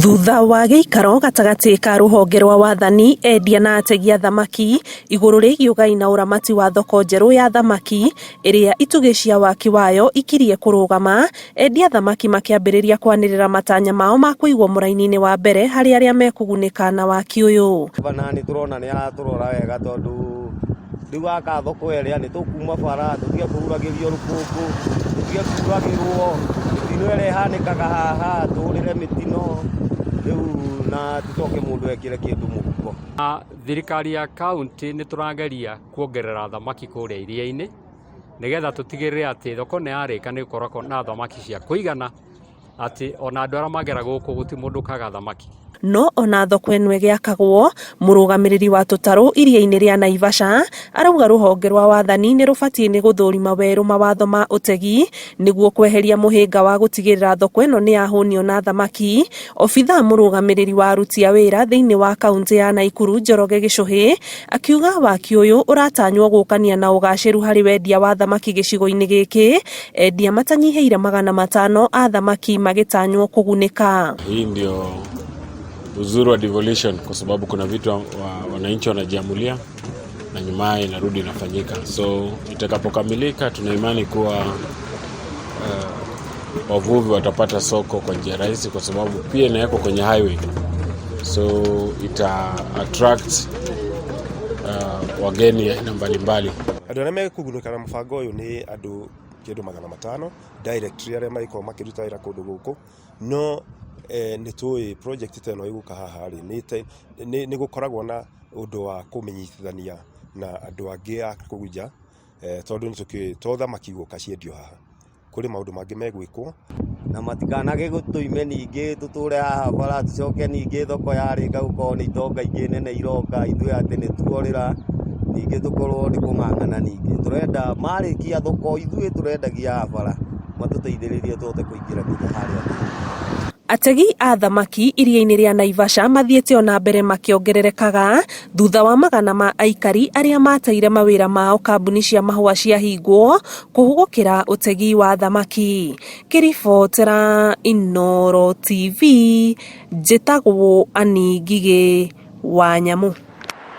Thutha wa gĩikaro gatagatĩ ka rũhonge rwa wathani, endia na ategi a thamaki igũrũ rĩgiĩ ũgai na ũramati wa thoko njerũ ya thamaki ĩrĩa itugĩ cia waki wayo ikirie kũrũgama, endia thamaki makĩambĩrĩria kwanĩrĩra matanya mao ma kũigwo mũraini-inĩ wa mbere harĩ arĩa mekũgunĩka na waki ũyũ. Gavana nĩ tũrona nĩ aratũrora wega tondũ rĩu aka thoko ĩrĩa nĩ tũkuma bara tũtige kũhuragĩrio rũkũngũ, tũtige kuragĩrwo mĩtino ĩrĩa ĩhanĩkaga haha, tũrĩre mĩtino rĩu na tũcoke mũndũ ekĩre kĩndũ mũhuko. Thirikari ya kaunti nĩ tũrageria kuongerera thamaki kũrĩa iria-inĩ nĩgetha tũtigĩrĩre atĩ thoko nĩ yarĩka nĩ gũkoragwo na thamaki cia kũigana atĩ ona andũ arĩa magera gũkũ gũtirĩ mũndũ ũkaga thamaki. No ona thoko ĩno ĩgĩakagwo, mũrũgamĩrĩri wa tũtarũ iria-inĩ rĩa Naivasha arauga rũhonge rwa wathani nĩ rũbatiĩ nĩ gũthũrima werũ mawatho ma ũtegi nĩguo kweheria mũhĩnga wa gũtigĩrĩra thoko ĩno nĩ yahũnio na thamaki. Obithaa mũrũgamĩrĩri wa aruti a wĩra thĩinĩ wa kaunti ya Naikuru Njoroge Gĩcũhĩ akiuga waki ũyũ ũratanywo gũkania na ũgacĩru harĩ wendia wa thamaki gĩcigo-inĩ gĩkĩ, endia matanyihĩire 500 a thamaki magĩtanywo kũgunĩka. Hii ndio uzuri wa devolution kwa sababu kuna vitu wananchi wanajiamulia na nyumaye inarudi inafanyika. So itakapokamilika, tuna imani kuwa wavuvi watapata soko kwa njia rahisi, kwa sababu pia inawekwa kwenye highway, so ita attract wageni aina mbalimbali. Andũ arĩa mekũgunĩka na mũbango ũyũ nĩ andũ kĩndũ 500 directly arĩa magĩkorwo makĩruta wĩra kũndũ gũkũ, no nĩ tũĩ project ta ĩno ĩgũka haha rĩ, nĩ gũkoragwo na ũndũ wa kũmĩnyitithania na andũ angĩ a kũu nja, tondũ nĩ tũkĩũĩ to thamaki gũka ciendio haha, kũrĩ maũndũ mangĩ megwĩkwo. Na matikanage gũtũime ningĩ tũtũre haha bara tũcoke ningĩ thoko yarĩka gũkorwo nĩ itonga ingĩ nene iroka ithuĩ atĩ nĩ tuorĩra ningĩ tũkorwo nĩ kũng'ang'ana ningĩ tũrenda marĩkia thoko ithuĩ tũrendagia haha bara matũteithĩrĩrie tũhote kũingĩra nginya harĩa thĩinĩ. Ategi a thamaki iria-inĩ rĩa Naivasha mathiĩte ona mbere makĩongererekaga thutha wa magana ma aikari arĩa mateire mawĩra mao kambuni cia mahũa ciahingwo kũhũgũkĩra ũtegi wa thamaki. Ngĩribotera Inooro TV, njĩtagwo Annie Ngigĩ wa Nyamu.